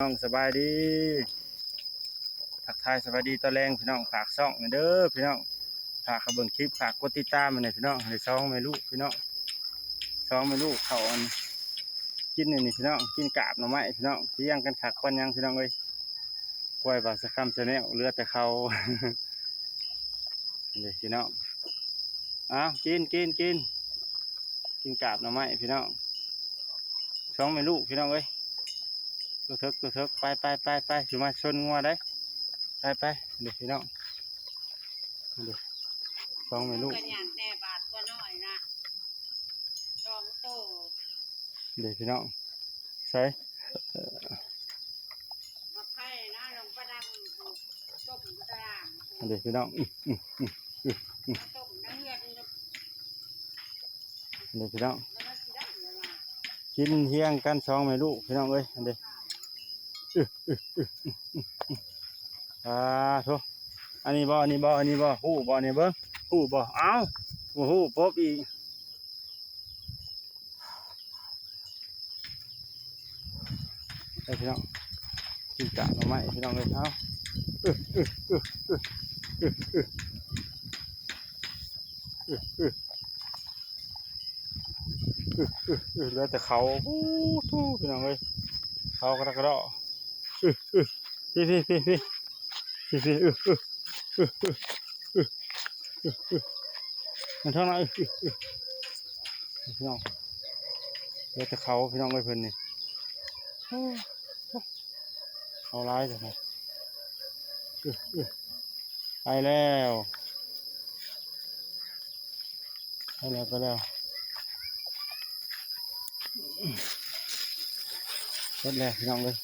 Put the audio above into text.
ນ້ອງສະບາຍດີ ທັກທາຍສະບາຍດີຕອນແລງພີ່ນ້ອງ ຝາກຊ່ອງແດ່ເດີພີ່ນ້ອງ ຝາກເຂົ້າເບິ່ງຄລິບ ຝາກກົດຕິດຕາມໃຫ້ແດ່ພີ່ນ້ອງ ໃຫ້ສອງແມ່ລູກພີ່ນ້ອງ ສອງແມ່ລູກເຂົາອັນ ກິນອັນນີ້ພີ່ນ້ອງ ກິນກາບໜໍ່ໄມ້ພີ່ນ້ອງ ລ້ຽງກັນຄັກປານຫຍັງພີ່ນ້ອງເອີຍ ຄວາຍບ່າວສະຄຳ Channel ເຫຼືອແຕ່ເຂົາ ນີ້ພີ່ນ້ອງ ເອົາ ກິນ ກິນ ກິນ ກິນກາບໜໍ່ໄມ້ພີ່ນ້ອງ ສອງແມ່ລູກພີ່ນ້ອງເອີຍ ໂຕເຖິກ ໂຕເຖິກ ໄປ ໄປ ໄປ ໄປ ຊິມາຊົນງົວໄດ໋ ໄປ ໄປ ນີ້ພີ່ນ້ອງ ນີ້ ສອງແມ່ລູກ ກະຫຍັງແດ່ບາດຕົວນ້ອຍນະ ສອງໂຕ ນີ້ພີ່ນ້ອງ ໃສ ໝາກໄຜ່ນະ ລົງປະດັງ ຕົ້ມກະດາງ ອັນນີ້ພີ່ນ້ອງ ອື ອື ອື ອື ມາຕົ້ມໃນເຮືອນ ອັນນີ້ພີ່ນ້ອງ ແລ້ວມັນຊິໄດ້ຫຍັງນະ ກິນຮຽງກັນສອງແມ່ລູກພີ່ນ້ອງເອີຍ ອັນນີ້ ອື ອື ອື ອື ອື ອື ອາໂທ ອັນນີ້ບໍ່ ອັນນີ້ບໍ່ ອັນນີ້ບໍ່ ຮູ້ບໍ່ ນີ້ເບິ່ງ ຮູ້ບໍ່ ເອົ້າ ບໍ່ຮູ້ ປົບອີກ ໄປພີ່ນ້ອງ ກິນກາບໜໍ່ໄມ້ພີ່ນ້ອງເອີຍ ເອົາ ອື ອື ອື ອື ເຫຼືອແຕ່ເຂົາ ໂອ້ໂທ ພີ່ນ້ອງເອີຍ ເຂົາກະດະກະດໍ ອື ອື ພີ້ ພີ້ ພີ້ ພີ້ ອື ອື ອື ອື ອື ອື ອື ອື ມັນທາງນັ້ນ ອື ອື ອື ພີ່ນ້ອງ ເຫຼືອແຕ່ເຂົາພີ່ນ້ອງເອີຍ ເພິ່ນນີ້ ໂອ້ ເຂົາຫຼາຍແທ້ ອື ອື ໄປແລ້ວ ໄປແລ້ວ ໄປແລ້ວ ເບິດແລ້ວພີ່ນ້ອງເອີຍ